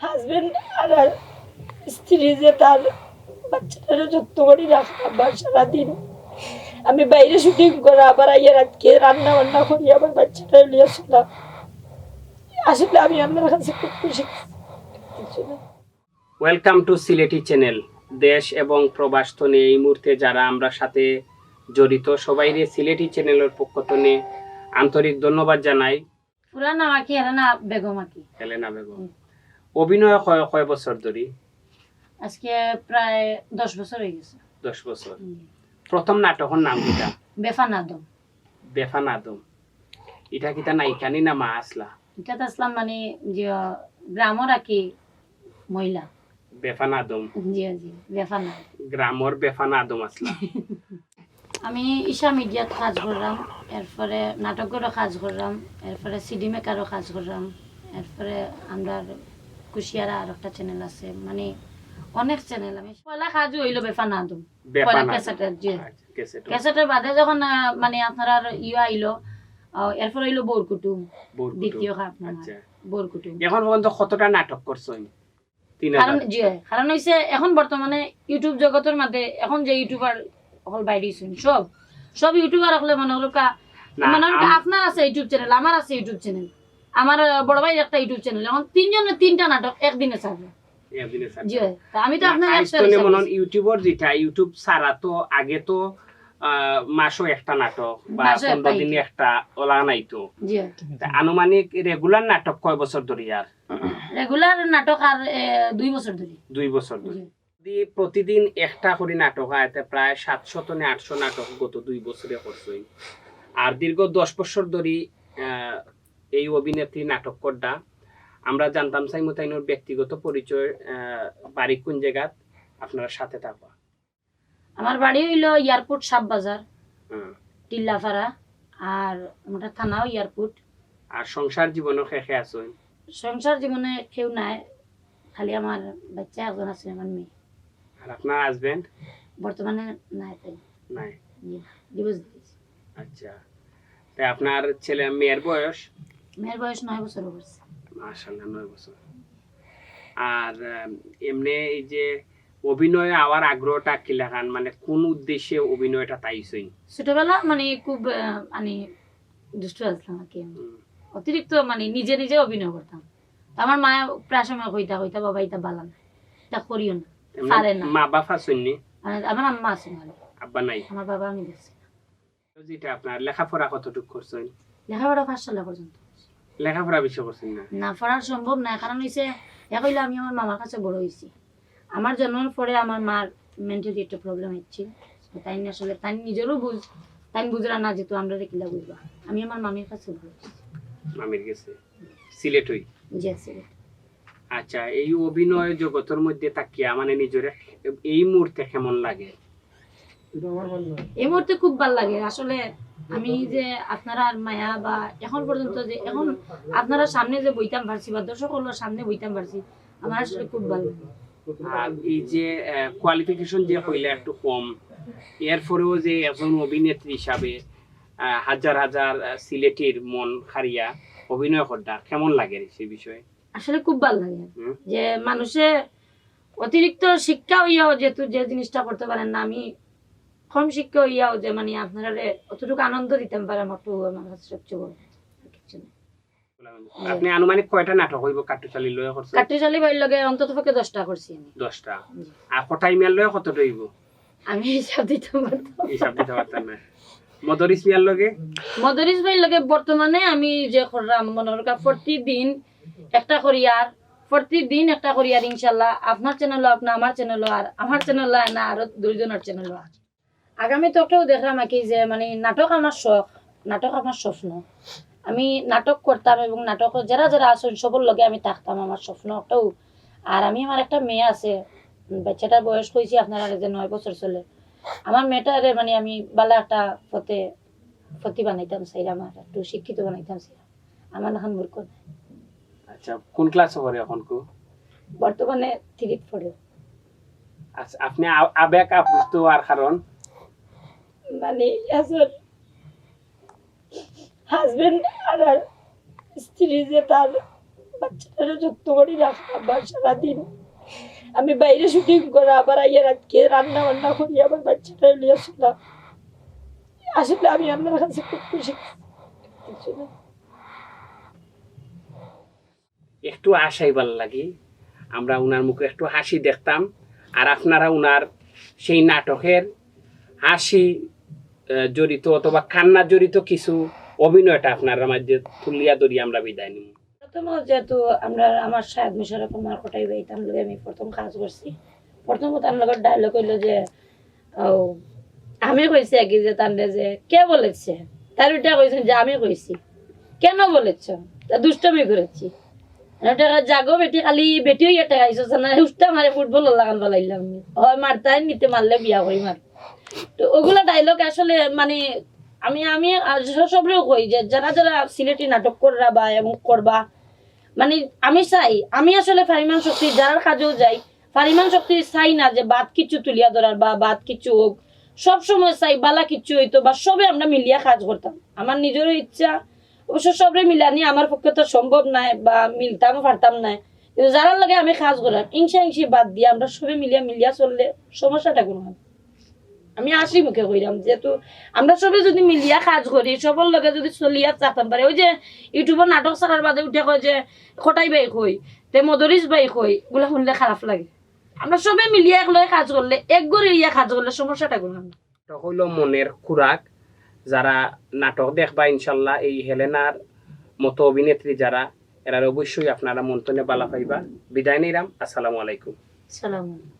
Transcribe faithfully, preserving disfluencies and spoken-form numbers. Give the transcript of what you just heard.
হাজবেন্ড আর স্ত্রী যে তার বাচ্চাটারে যত্ন করি রাখলাম, বা সারাদিন আমি বাইরে শুটিং করা, আবার আইয়া রাতকে রান্না বান্না করি, আবার বাচ্চাটা নিয়ে আসলাম। আসলে আমি আপনার কাছে খুব খুশি। ওয়েলকাম টু সিলেটি চ্যানেল। দেশ এবং প্রবাস তনে এই মুহূর্তে যারা আমরা সাথে জড়িত, সবাইরে সিলেটি চ্যানেলের পক্ষ তনে আন্তরিক ধন্যবাদ জানাই। পুরা নাম আকি হেলেনা বেগম আকি। হেলেনা বেগম। অভিনয় কয় কয় বছর ধরি? আজকে প্রায় দশ বছর হয়ে গেছে। দশ বছর। প্রথম নাটকর নাম কিতা? বেফানা আদম। বেফানা আদম। ইটা কিতা নায়িকানি না মা আছলা? ইটাত আছলাম মানে যে গ্রামর আকি মহিলা। বেফানা আদম। জি জি, বেফানা। গ্রামর বেফানা আদম আছলা। আমি ঈশা মিডিয়াত কাজ করলাম, এরপরে নাটকঘরও কাজ করলাম, এরপরে সিডি মেকারও কাজ করলাম, এরপরে আমরার কুশিয়ারা আর একটা চ্যানেল আছে, মানে অনেক চ্যানেল। আমি পয়লা কাজ হইল বেফানা আদম। বেফানা পয়লা আদম। ক্যাসেটের, জি। আচ্ছা, ক্যাসেট। ক্যাসেটের বাদে যখন আহ, মানে আপনার ইয়ে আইলো, আহ, এরপর হইলো বউর কুটুম। বউর কুটুম। দ্বিতীয় খাপ নাম আচ্ছা। বউর কুটুম। এখন পর্যন্ত কতটা নাটক করছইন? তিন কারণ হাজার। জি হয়, কারণ হইছে এখন বর্তমানে ইউটিউব জগতের মধ্যে এখন যে ইউটিউবার হল বাইরে হইছইন, সব সব ইউটিউবার হলে মনে হলো কা না, মনে হলো কা আম- আপনার আছে ইউটিউব চ্যানেল, আমার আছে ইউটিউব চ্যানেল, আমার আহ, বড় ভাইর একটা ইউটিউব চ্যানেল। এখন তিনজনে তিনটা নাটক একদিনে ছাড়বে। একদিনে ছাড়বে। জি হয়, তা আমি তো না, আপনার আইজ একটা তো হিসাব মনে হয় দিছি। ইউটিউবর যেটা, ইউটিউব ছাড়া তো আগে তো আহ, মাসও একটা নাটক বা মাসও একটা পনেরো দিনে ইউটিউব। একটা ওলা নাইতো। জি হয়। তা আনুমানিক রেগুলার নাটক কয় বছর ধরি আর? রেগুলার নাটক আর এ, দুই বছর ধরে। দুই বছর ধরে। জি। যদি প্রতিদিন একটা করে নাটক হয়, তে প্রায় সাতশো তনে আটশো নাটক গত দুই বছরে করছইন। আর দীর্ঘ দশ বছর ধরি আহ, এই অভিনেত্রী নাটক করডা। আমরা জানতাম চাইমু তাইনর ব্যক্তিগত পরিচয়, আহ, বাড়ি কোন জায়গাত, আপনারা সাথে থাকবা। আমার বাড়ি হইলো এয়ারপোর্ট সাব বাজার, হুম। টিল্লাপাড়া, আর আমার থানাও এয়ারপোর্ট। আর সংসার জীবনও কে কে আছইন? সংসার জীবনে কেউ নাই, খালি আমার বাচ্চা একজন আছে, আমার মেয়ে। আর আপনার হাজবেন্ড? বর্তমানে নাই তাই, নাই। ডিভোর্স দিয়েছি। আচ্ছা, তে আপনার ছেলে মেয়ের বয়স? মেয়ের বয়স নয় বছর করছে। মাশাআল্লাহ, নয় বছর। আর আহ, এমনি এই যে অভিনয়ে আওয়ার আগ্রহটা কিলাখান, মানে কোন উদ্দেশ্যে অভিনয়টা তাইছইন? ছোটবেলা মানে খুব আহ, মানে দুষ্টু আসলাম আর কি আমি। হুম। অতিরিক্ত মানে নিজে নিজে অভিনয় করতাম। তো আমার মা প্রায় সময় কইতা কইতা, "বাবা, এটা বালা না, এটা করিও না, এমনি পারে না।" মা বাপ আছইননি? আর আমার আম্মা আছে মানে, আব্বা নাই? আমার বাবা আমি দেখছি না। যেটা আপনার লেখাপড়া কতটুকু করছইন? লেখাপড়া পাঁচ সালে পর্যন্ত। লেখাপড়া বেশি করছইন না? না, পড়ার সম্ভব নাই, কারণ হইছে এক হইলে আমি আমার মামার কাছে বড় হইছি। আমার জন্মের পরে আমার মার মেন্টালি একটা প্রবলেম হচ্ছে, তাই আসলে তাই নিজেরও বুঝ তাই বুঝরা না, যেহেতু আমরা কিলা বুঝবা। আমি আমার মামির কাছে বড় হইছি। মামির গেছে? সিলেটই? জি, সিলেট। আচ্ছা, এই অভিনয় জগতের মধ্যে থাকিয়া মানে নিজরে এই মুহূর্তে কেমন লাগে? এই মুহূর্তে খুব ভালো লাগে আসলে। আমি যে আপনারার মায়া বা এখন পর্যন্ত যে এখন আপনারা সামনে যে বইতাম পারছি বা দর্শক হকলর সামনে বইতাম পারছি, আমার আসলে খুব ভালো লাগে। আর এই যে কোয়ালিফিকেশন যে কইলা একটু কম, এরপরেও যে একজন অভিনেত্রী হিসাবে আহ, হাজার হাজার আহ, সিলেটির মন হারিয়া অভিনয় করডা, কেমন লাগে রে সেই বিষয়ে? আসলে খুব ভালো লাগে হুম। যে মানুষে অতিরিক্ত শিক্ষা হইয়াও যেহেতু যে জিনিসটা করতে পারেন না, আমি কম শিক্ষা হইয়াও যে মানে আপনারা অতটুকু আনন্দ দিতাম পারে আমার প্রভু আমার কাছে সবচেয়ে বড়, আর কিচ্ছু না। আপনি আনুমানিক কয়টা নাটক হইব কাট্টুশালী লয়ে করছেন? কাট্টুশালী ভাইর লগে অন্তত পক্ষে দশটা করছি আমি। দশটা। জি। আর কটাই মিয়ার লগে কতটা হইব? আমি হিসাব দিতে পারতাম। হিসাব দিতে পারতাম না। মদরিস মিয়ার লগে? মদরিস ভাইর লগে বর্তমানে আমি যে করলাম মনে করুন প্রতিদিন একটা করি, আর প্রতিদিন একটা করি, আর ইনশাল্লাহ আপনার চ্যানেলও আপনার, আমার চ্যানেলও আর আমার চ্যানেলও আর না, আরো দুইজনের চ্যানেলও আর। আগামী তো একটাও দেখলাম আর কি যে মানে নাটক আমার শখ, নাটক আমার স্বপ্ন। আমি নাটক করতাম এবং নাটক যারা যারা আছেন সবর লগে আমি থাকতাম, আমার স্বপ্ন একটাও। আর আমি আমার একটা মেয়ে আছে, বাচ্চাটার বয়স কইছি আপনার আগে যে নয় বছর চলে। আমার মেয়েটারে মানে আমি ভালা একটা পথে পথি বানাইতাম চাইলাম, আর একটু শিক্ষিত বানাইতাম চাইলাম। আমার এখন মূর্খ না। আচ্ছা, কোন ক্লাসে পড়ে এখন কো? বর্তমানে থ্রিত পড়ে। আচ্ছা, আপনি আ- আবেগ আপ্লুত হওয়ার কারণ? মানে এখন হাজবেন্ড আর স্ত্রী যে তার বাচ্চাটারে যত্ন করি রাখলাম বা সারাদিন আমি বাইরে শুটিং করা, আবার আইয়া রাতকে রান্না বান্না করি, আবার বাচ্চাটারে লইয়া শুলাম। আসলে আমি আপনার কাছে খুব খুশি। কিছু না। একটু হাসাইবার লাগি আমরা উনার মুখে একটু হাসি দেখতাম, আর আপনারা উনার সেই নাটকের হাসি আহ, জড়িত অথবা কান্না জড়িত কিছু অভিনয়টা আপনার মাঝে তুলিয়া ধরি আমরা বিদায় নিব। প্রথম যেহেতু আমরা আমার শাহেদ মুশাররফ আমার কটাই ভাই, তার লগে আমি প্রথম কাজ করছি। প্রথম তার লগে ডায়লগ হইলো যে, ও, আমি কইছি আগে যে তানরে যে কে বলেছে, তার ওইটা কইছেন যে আমি কইছি। কেন বলেছ? তা দুষ্টমি করেছি। আর ওটা জাগো বেটি, খালি বেটি হইয়া টেকাইছো না, উষ্টা মারে ফুটবল লাগান বালাইলাম। হয় মারতাই নিতে মারলে বিয়া করি মার। তো ওগুলা ডায়লগ আসলে মানে আমি আমি আর স- সবরেও কই যে যারা যারা সিলেটি নাটক কররা বা এবং করবা, মানে আমি চাই, আমি আসলে ফারিমান শক্তি যারার কাজেও যাই, ফারিমান শক্তি চাই না যে বাদ কিছু তুলিয়া ধরার বা বাদ কিছু হোক, সব সময় চাই বালা কিছু হইতো বা সবে আমরা মিলিয়া কাজ করতাম। আমার নিজেরও ইচ্ছা, অবশ্য সবরে মিলানি আমার পক্ষে তো সম্ভব নয় বা মিলতামও পারতাম না, কিন্তু যারার লগে আমি কাজ করার ইংসা ইংসি বাদ দিয়ে আমরা সবে মিলিয়া মিলিয়া চললে সমস্যাটা কোনো হয় না। আমি হাসি মুখে কইলাম, যেহেতু আমরা সবে যদি মিলিয়া কাজ করি, সবর লগে যদি চলিয়া থাকতাম পারি, ওই যে ইউটিউবে নাটক ছাড়ার বাদে উঠে কয় যে কটাই ভাই কই, তে মদরিস ভাই কই, গুলা শুনলে খারাপ লাগে। আমরা সবে মিলিয়া এক লগে কাজ করলে, এক ঘরে ইয়া কাজ করলে সমস্যাটা কোনো হয় না। এটা হইল মনের খোরাক। যারা নাটক দেখবা ইনশাল্লাহ, এই হেলেনার মতো অভিনেত্রী যারা, এরার অবশ্যই আপনারা মন তনে বালা পাইবা। বিদায় নিলাম, আসসালামু আলাইকুম। সালাম।